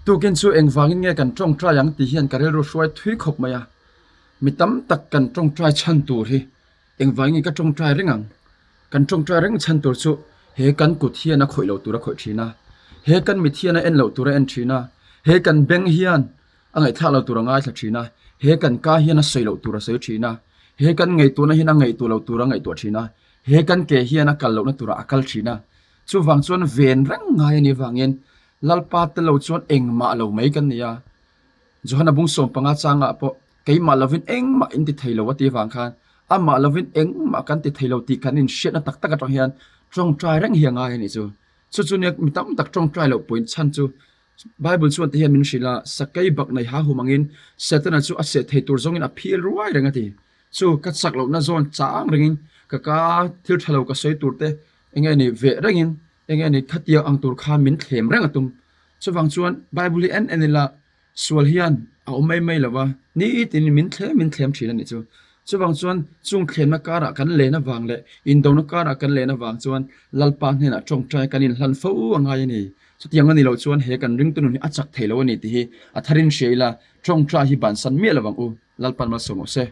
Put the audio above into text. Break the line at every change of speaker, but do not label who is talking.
Tukin chu engvangin nge kan tawngtai ang tih hian ka rilru hruai thui khawp mai a. Mi tam tak kan tawngtai chhan tur hi engvangin nge ka tawngtai reng ang? Kan tawngtai reng chhan tur chu he kan kut hian a khawih loh tur a khawih thin a, he kan mit hian a en loh tur a en thin a, he kan beng hian a ngaihthlak loh tur a ngaithla thin a, he kan ka hian a sawi loh tur a sawi thin a, he kan ngaihtuahna hian a ngaihtuah loh tur a ngaihtuah thin a, he kan ke hian a kal lohna turah a kal thin a. Chuvang chuan ven reng ngai a nih avangin Lalpa te lo chuan engmah lo mai kan ni a. Johana bung 15 changah pawh keimah lovin engmah in ti thei lo a tih avang khan amah lovin engmah kan ti thei lo tih kan inhriatna tak tak atang hian tawngtai reng hi a ngai a nih chu. Chu chu nia mi tam tak tawngtai loh pawhin chhan chu Bible chuan ti hian min hrilh a, sakei bak nei ha hum angin Setana chu a seh thei tur zawngin a phil ruai reng a ti. Chu ka chak lohna zawn chang rengin ka ka thil tha lo ka sawi tur te eng nge ni veh rengin eng nge ni khatiang ang tur khan min thlem reng a tum. Chuvang chuan Bible hi en en ila sual hian a awm mai mai lo va, nitin min thlem min thlem thin a nih chu. Chuvang chuan chung thlemna karah kan len avang leh indona karah kan len avang chuan Lalpa hnenah tawngtai kan inhlan fo a ngai a ni. Chutiang a nih loh chuan he kan ringtu nun hi a chak thei lo a ni tih hi a tharin hria ila tawngtai hi bansan miah lo ang u. Lalpan malsawm rawh se.